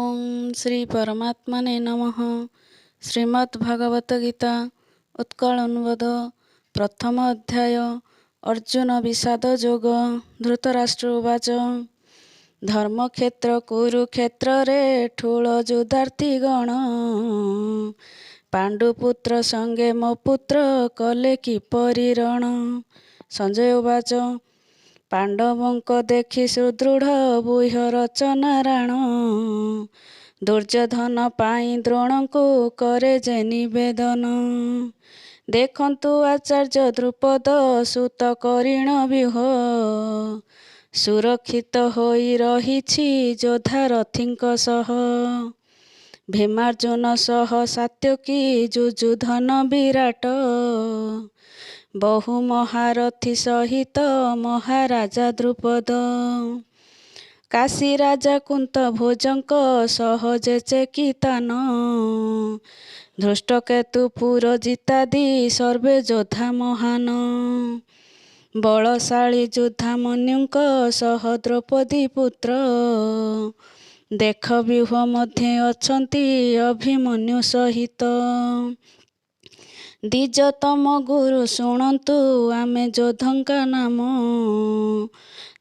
ଓଁ ଶ୍ରୀ ପରମାତ୍ମନେ ନମଃ। ଶ୍ରୀମଦ୍ ଭଗବତ ଗୀତା ଉତ୍କଳ ଅନୁବାଦ, ପ୍ରଥମ ଅଧ୍ୟାୟ, ଅର୍ଜୁନ ବିଷାଦ ଯୋଗ। ଧୃତରାଷ୍ଟ୍ର ଉବାଚ। ଧର୍ମକ୍ଷେତ୍ର କୁରୁକ୍ଷେତ୍ରରେ ଠୁଳ ଯୁଦ୍ଧାର୍ଥୀ ଗଣ, ପାଣ୍ଡୁପୁତ୍ର ସଙ୍ଗେ ମୋ ପୁତ୍ର କଲେ କିପରି ରଣ? ସଞ୍ଜୟ ଉବାଚ। ପାଣ୍ଡବଙ୍କ ଦେଖି ସୁଦୃଢ଼ ବ୍ୟୁହ ରଚନା ରାଣ, ଦୁର୍ଯ୍ୟୋଧନ ପାଇଁ ଦ୍ରୋଣଙ୍କୁ କରେ ଯେ ନିବେଦନ। ଦେଖନ୍ତୁ ଆଚାର୍ଯ୍ୟ ଦ୍ରୁପଦ ସୁତ କରିଣ ବ୍ୟୁହ, ସୁରକ୍ଷିତ ହୋଇ ରହିଛି ଯୋଦ୍ଧା ରଥୀଙ୍କ ସହ। ଭୀମାର୍ଜୁନ ସହ ସାତ୍ୟକୀ ଯୁଯୁଧନ ବିରାଟ, ବହୁ ମହାରଥୀ ସହିତ ମହାରାଜା ଦ୍ରୁପଦ। କାଶୀ ରାଜା କୁନ୍ତ ଭୋଜଙ୍କ ସହ ଯେ ଚେକିତାନ, ଧୃଷ୍ଟକେତୁ ପୁରଜିତାଦି ସର୍ବେ ଯୋଦ୍ଧା ମହାନ। ବଳଶାଳୀ ଯୁଧାମନ୍ୟୁଙ୍କ ସହ ଦ୍ରୌପଦୀ ପୁତ୍ର, ଦେଖ ବ୍ୟୁହ ମଧ୍ୟେ ଅଛନ୍ତି ଅଭିମନ୍ୟୁ ସହିତ। ଦ୍ୱିଜୋତ୍ତମ ଗୁରୁ ଶୁଣନ୍ତୁ ଆମେ ଯୋଦ୍ଧଙ୍କ ନାମ,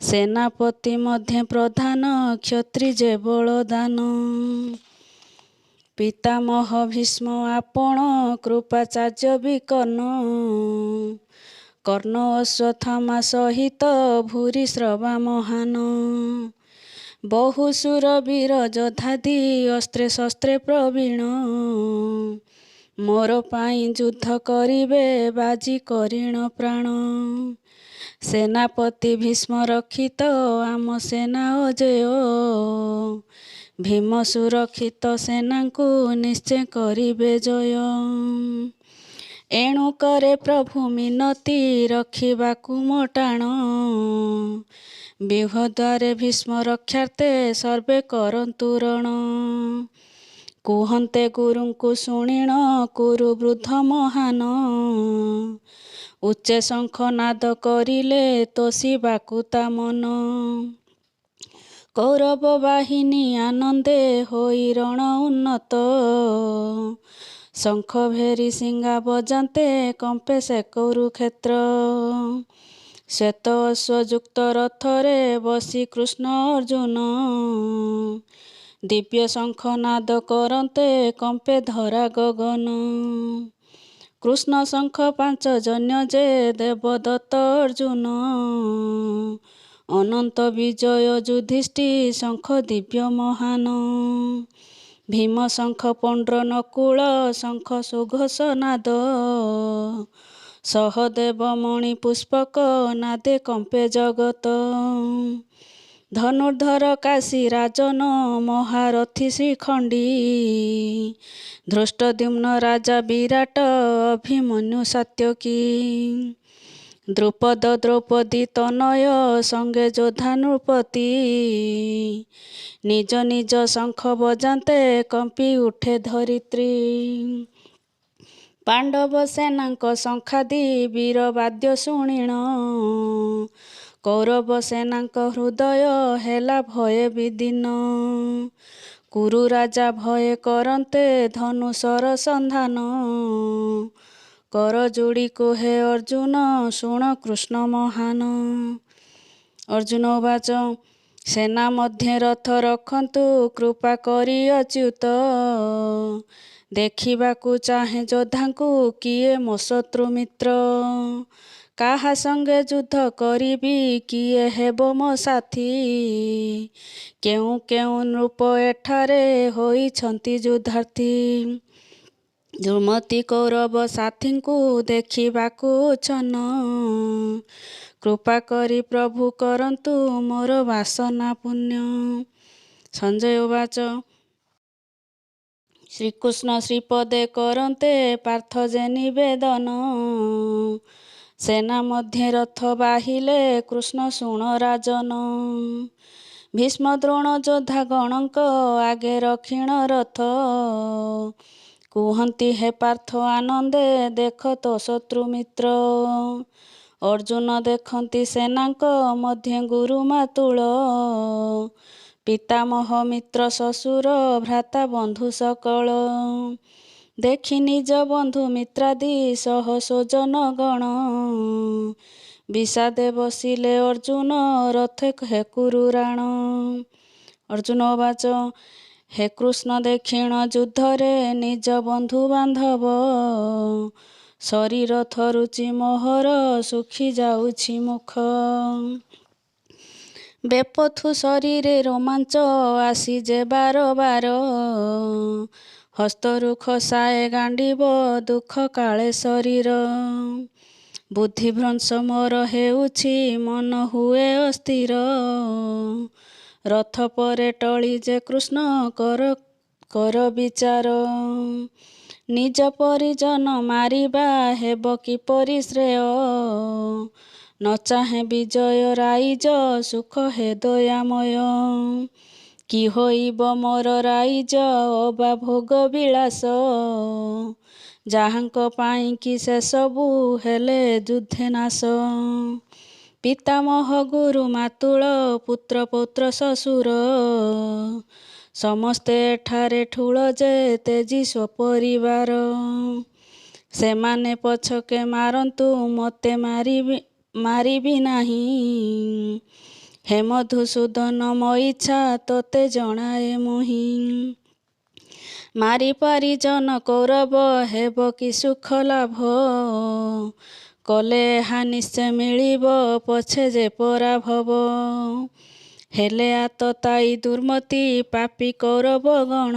ସେନାପତି ମଧ୍ୟେ ପ୍ରଧାନ କ୍ଷତ୍ରି ଯେ ବଳଦାନ। ପିତାମହ ଭୀଷ୍ମ ଆପଣ କୃପାଚାର୍ଯ୍ୟ ବିକର୍ଣ୍ଣ, କର୍ଣ୍ଣ ଅଶ୍ୱତ୍ଥାମା ସହିତ ଭୂରିଶ୍ରବା ମହାନ। ବହୁ ଶୂରବୀର ଯୋଦ୍ଧାଦି ଅସ୍ତ୍ରେ ଶସ୍ତ୍ରେ ପ୍ରବୀଣ, ମୋର ପାଇଁ ଯୁଦ୍ଧ କରିବେ ବାଜି କରିଣ ପ୍ରାଣ। ସେନାପତି ଭୀଷ୍ମ ରକ୍ଷିତ ଆମ ସେନା ଅଜେୟ, ଭୀମ ସୁରକ୍ଷିତ ସେନାଙ୍କୁ ନିଶ୍ଚେ କରିବେ ଜୟ। ଏଣୁ କରେ ପ୍ରଭୁ ମିନତି ରଖିବାକୁ ମୋ ଟାଣ, ବ୍ୟୁହ ଦ୍ୱାରେ ଭୀଷ୍ମ ରକ୍ଷାର୍ଥେ ସର୍ବେ କରନ୍ତୁ ରଣ। କୁହନ୍ତେ ଗୁରୁଙ୍କୁ ଶୁଣିଣ କୁରୁ ବୃଦ୍ଧ ମହାନ, ଉଚ୍ଚେ ଶଙ୍ଖ ନାଦ କରିଲେ ତୋଷିବାକୁ ତା ମନ। କୌରବ ବାହିନୀ ଆନନ୍ଦେ ହୋଇ ରଣ ଉନ୍ନତ, ଶଙ୍ଖ ଭେରି ଶିଙ୍ଗା ବଜାନ୍ତେ କମ୍ପେ ସେ କୁରୁକ୍ଷେତ୍ର। ଶ୍ୱେତ ଅଶ୍ୱଯୁକ୍ତ ରଥରେ ବସି କୃଷ୍ଣ ଅର୍ଜୁନ, ଦିବ୍ୟ ଶଙ୍ଖ ନାଦ କରନ୍ତେ କମ୍ପେ ଧରା ଗଗନ। କୃଷ୍ଣ ଶଙ୍ଖ ପାଞ୍ଚଜନ୍ୟ ଯେ ଦେବଦତ୍ତ ଅର୍ଜୁନ, ଅନନ୍ତ ବିଜୟ ଯୁଧିଷ୍ଠି ଶଙ୍ଖ ଦିବ୍ୟ ମହାନ। ଭୀମ ଶଙ୍ଖ ପୌଣ୍ଡ୍ର ନକୁଳ ଶଙ୍ଖ ସୁଘୋଷ ନାଦ, ସହଦେବ ମଣି ପୁଷ୍ପକ ନାଦେ କମ୍ପେ ଜଗତ। ଧନୁର୍ଦ୍ଧର କାଶୀ ରାଜନ ମହାରଥୀ ଶିଖଣ୍ଡୀ, ଧୃଷ୍ଟଦ୍ୟୁମ୍ନ ରାଜା ବିରାଟ ଅଭିମନ୍ୟୁ ସାତ୍ୟକୀ। ଦ୍ରୁପଦ ଦ୍ରୌପଦୀ ତନୟ ସଙ୍ଗେ ଯୋଦ୍ଧା ନୃପତି, ନିଜ ନିଜ ଶଙ୍ଖ ବଜାନ୍ତେ କମ୍ପି ଉଠେ ଧରିତ୍ରୀ। ପାଣ୍ଡବ ସେନାଙ୍କ ଶଙ୍ଖାଦି ବୀର ବାଦ୍ୟ ଶୁଣିଣ, କୌରବ ସେନାଙ୍କ ହୃଦୟ ହେଲା ଭୟେ ବିଦୀର୍ଣ୍ଣ। କୁରୁ ରାଜା ଭୟେ କରନ୍ତେ ଧନୁଶର ସନ୍ଧାନ, କର ଯୋଡ଼ି କୁହେ ଅର୍ଜୁନ ଶୁଣ କୃଷ୍ଣ ମହାନ। ଅର୍ଜୁନ ଉବାଚ। ସେନା ମଧ୍ୟେ ରଥ ରଖନ୍ତୁ କୃପା କରି ଅଚ୍ୟୁତ, ଦେଖିବାକୁ ଚାହେଁ ଯୋଦ୍ଧାଙ୍କୁ କିଏ ମୋ ଶତ୍ରୁ ମିତ୍ର। କାହା ସଙ୍ଗେ ଯୁଦ୍ଧ କରିବି କିଏ ହେବ ମୋ ସାଥୀ, କେଉଁ କେଉଁ ନୃପ ଏଠାରେ ହୋଇଛନ୍ତି ଯୁଦ୍ଧାର୍ଥୀ। ଦୁର୍ମତି କୌରବ ସାଥୀଙ୍କୁ ଦେଖିବାକୁ ଉଚ୍ଛନ୍ନ, କୃପା କରି ପ୍ରଭୁ କରନ୍ତୁ ମୋର ବାସନା ପୁଣ୍ୟ। ସଞ୍ଜୟ ଉବାଚ। ଶ୍ରୀକୃଷ୍ଣ ଶ୍ରୀପଦେ କରନ୍ତେ ପାର୍ଥ ଯେ ନିବେଦନ, ସେନା ମଧ୍ୟେ ରଥ ବାହିଲେ କୃଷ୍ଣ ଶୁଣ ରାଜନ। ଭୀଷ୍ମ ଦ୍ରୋଣ ଯୋଦ୍ଧା ଗଣଙ୍କ ଆଗେ ରଖିଣ ରଥ, କୁହନ୍ତି ହେ ପାର୍ଥ ଆନନ୍ଦେ ଦେଖ ତୋ ଶତ୍ରୁ ମିତ୍ର। ଅର୍ଜୁନ ଦେଖନ୍ତି ସେନାଙ୍କ ମଧ୍ୟେ ଗୁରୁ ମାତୁଳ, ପିତାମହ ମିତ୍ର ଶ୍ୱଶୁର ଭ୍ରାତା ବନ୍ଧୁ ସକଳ। ଦେଖି ନିଜ ବନ୍ଧୁ ମିତ୍ରାଦି ସହ ସ୍ୱଜନ ଗଣ, ବିଷାଦେ ବସିଲେ ଅର୍ଜୁନ ରଥେ ହେ କୁରୁରାଣ। ଅର୍ଜୁନ ଉବାଚ, ହେ କୃଷ୍ଣ ଦେଖିଣ ଯୁଦ୍ଧରେ ନିଜ ବନ୍ଧୁ ବାନ୍ଧବ, ଶରୀର ଥରୁଛି ମୋହର ଶୁଖି ଯାଉଛି ମୁଖ। ବେପଥୁ ଶରୀରେ ରୋମାଞ୍ଚ ଆସି ଯେ ବାର ବାର, ହସ୍ତରୁ ଖସାଏ ଗାଣ୍ଡିବ ଦୁଃଖ କାଳେ ଶରୀର। ବୁଦ୍ଧିଭ୍ରଂଶ ମୋର ହେଉଛି ମନ ହୁଏ ଅସ୍ଥିର, ରଥ ପରେ ଟଳି ଯେ କୃଷ୍ଣ କର କର ବିଚାର। ନିଜ ପରିଜନ ମାରିବା ହେବ କିପରି ଶ୍ରେୟ, ନ ଚାହେଁ ବିଜୟ ରାଇଜ ସୁଖ ହେ ଦୟାମୟ। କି ହୋଇବ ମୋର ରାଇଜ ଅବା ଭୋଗ ବିଳାସ, ଯାହାଙ୍କ ପାଇଁ କି ସେସବୁ ହେଲେ ଯୁଦ୍ଧେ ନାଶ। ପିତାମହ ଗୁରୁ ମାତୁଳ ପୁତ୍ର ପୌତ୍ର ଶ୍ୱଶୁର, ସମସ୍ତେ ଏଠାରେ ଠୁଳ ଯେ ତେଜି ସ୍ୱପରିବାର। ସେମାନେ ପଛକେ ମାରନ୍ତୁ ମୋତେ ମାରିବି ନାହିଁ, ହେ ମଧୁସୂଦନ ମୋ ଇଚ୍ଛା ତୋତେ ଜଣାଏ ମୁହିଁ। ମାରି ପାରିଜନ କୌରବ ହେବ କି ସୁଖ ଲାଭ, କଲେ ଏହା ନିଶ୍ଚୟ ମିଳିବ ପଛେ ଯେ ପରାଭବ। ହେଲେ ଆତତାୟୀ ଦୁର୍ମତି ପାପୀ କୌରବ ଗଣ,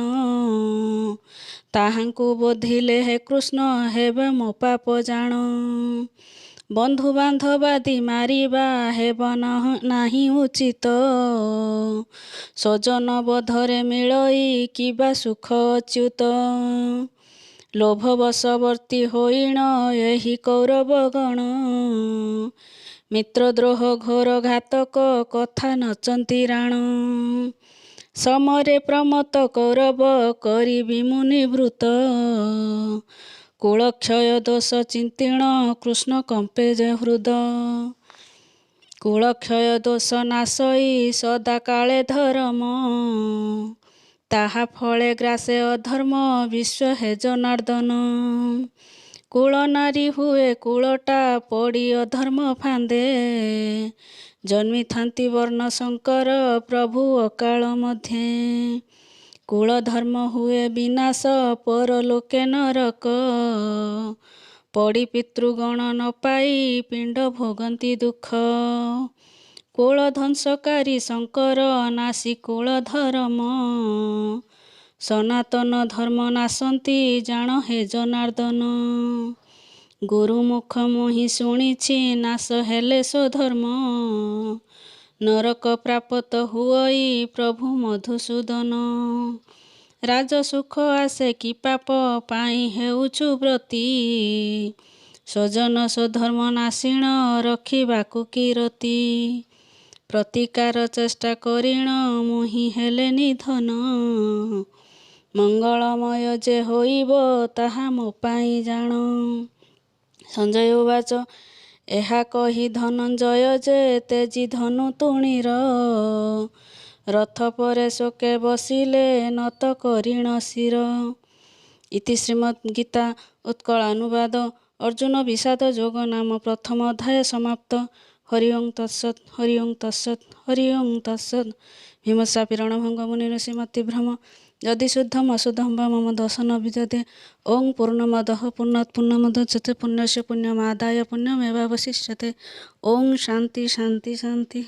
ତାହାଙ୍କୁ ବୋଧିଲେ ହେ କୃଷ୍ଣ ହେବେ ମୋ ପାପ ଜାଣ। ବନ୍ଧୁବାନ୍ଧବାଦି ମାରିବା ହେବ ନାହିଁ ଉଚିତ, ସ୍ୱଜନ ବଧରେ ମିଳଇ କିବା ସୁଖ ଅଚ୍ୟୁତ। ଲୋଭ ବଶବର୍ତ୍ତୀ ହୋଇଣ ଏହି କୌରବ ଗଣ, ମିତ୍ରଦ୍ରୋହ ଘୋର ଘାତକ କଥା ନଚନ୍ତି ରାଣ। ସମରେ ପ୍ରମତ୍ତ କୌରବ କରିବି ମୁଁ ନିବୃତ୍ତ, କୁଳକ୍ଷୟ ଦୋଷ ଚିନ୍ତିଣ କୃଷ୍ଣ କମ୍ପେ ଯେ ହୃଦ। କୁଳକ୍ଷୟ ଦୋଷ ନାଶଇ ସଦାକାଳେ ଧରମ, ତାହା ଫଳେ ଗ୍ରାସେ ଅଧର୍ମ ବିଶ୍ୱ ହେ ଜନାର୍ଦ୍ଦନ। କୁଳ ନାରୀ ହୁଏ କୁଳଟା ପଡ଼ି ଅଧର୍ମ ଫାନ୍ଦେ, ଜନ୍ମିଥାନ୍ତି ବର୍ଣ୍ଣ ଶଙ୍କର ପ୍ରଭୁ ଅକାଳ ମଧ୍ୟେ। କୁଳ ଧର୍ମ ହୁଏ ବିନାଶ ପରଲୋକେ ନରକ, ପଡ଼ି ପିତୃଗଣ ନ ପାଇ ପିଣ୍ଡ ଭୋଗନ୍ତି ଦୁଃଖ। କୁଳ ଧ୍ୱଂସକାରୀ ଶଙ୍କର ନାଶି କୁଳ ଧରମ, ସନାତନ ଧର୍ମ ନାଶନ୍ତି ଜାଣ ହେ ଜନାର୍ଦ୍ଦନ। ଗୁରୁମୁଖ ମୁହିଁ ଶୁଣିଛି ନାଶ ହେଲେ ସ୍ୱଧର୍ମ, ନରକ ପ୍ରାପତ ହୁଅଇ ପ୍ରଭୁ ମଧୁସୂଦନ। ରାଜସୁଖ ଆସେ କି ପାପ ପାଇଁ ହେଉଛୁ ବ୍ରତୀ, ସ୍ୱଜନ ସ୍ୱଧର୍ମ ନାଶିଣ ରଖିବାକୁ କି ରତି। ପ୍ରତିକାର ଚେଷ୍ଟା କରିଣ ମୁହିଁ ହେଲେ ନିଧନ, ମଙ୍ଗଳମୟ ଯେ ହୋଇବ ତାହା ମୋ ପାଇଁ ଜାଣ। ସଞ୍ଜୟ ଉବାଚ, ଏହା କହି ଧନଞ୍ଜୟ ଯେ ତେଜି ଧନୁ ତୁଣୀର, ରଥ ପରେ ଶୋକେ ବସିଲେ ନତ କରିଣ ଶିର। ଇତି ଶ୍ରୀମଦ୍ ଗୀତା ଉତ୍କଳାନୁବାଦ ଅର୍ଜୁନ ବିଷାଦ ଯୋଗ ନାମ ପ୍ରଥମ ଅଧ୍ୟାୟ ସମାପ୍ତ। ହରି ଓଁ ତତ୍ସତ୍, ହରି ଓଁ ତତ୍ସତ୍, ହରି ଓଁ ତତ୍ସତ୍। ଭୀମସାପି ରଣଭଙ୍ଗ ମୁନି ଋଷି ମତିଭ୍ରମ, ଯଦି ଶୁଦ୍ଧମ ଅଶୁଦ୍ଧମ ବା ମମ ଦର୍ଶନ ବିଦ୍ୟତେ। ଓଁ ପୂର୍ଣ୍ଣମଦଃ ପୂର୍ଣ୍ଣାତ୍ ପୂର୍ଣ୍ଣମୁଦଚ୍ୟତେ ପୂର୍ଣ୍ଣସ୍ୟ ପୂର୍ଣ୍ଣମାଦାୟ ପୂର୍ଣ୍ଣମେବାବଶିଷ୍ୟତେ। ଓଁ ଶାନ୍ତି ଶାନ୍ତି ଶାନ୍ତି।